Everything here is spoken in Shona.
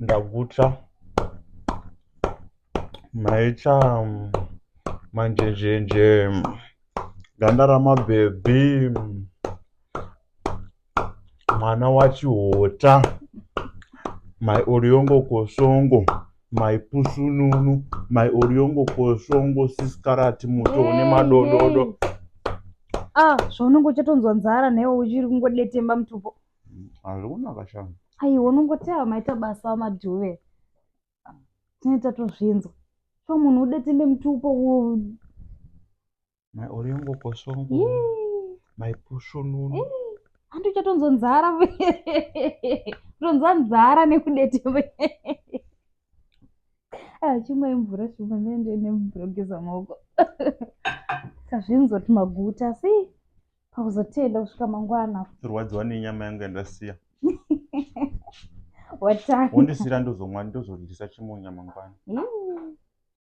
Ndaguta. Maita manjenjenje. Ganda ramabhebhi. Mwana waChihota. Mai Oriongo Kosongo. Mai Pusununu. Mai Oriongo Kosongo Siskarati muto une madododo. Ah, zvaunenge uchatonzwa nzara nhaiwe uchiri kungodetemba mutupo. Hazvi kunaka shame. Aiwa unongoti ava maita basa vaMadhuve. Tinenge tatozvinzwa. So munhu udetembe mutupo wo Mai Oriongo Kosongo. Yee. Mai Pusununu. Handi uchatonzwa nzara. Kutonzwa nzara nekudetemba. Aiwa chimwai mvura shoma mende nemvura kugeza maoko. Tazvinzwa kuti maguta asi pakuzotenda kusvika mangwana. Kurwadziwa nenyama yangu yandasiya. Watanga. Wondisiira ndozomwa ndozodyisa chimunya mangwana. Yee.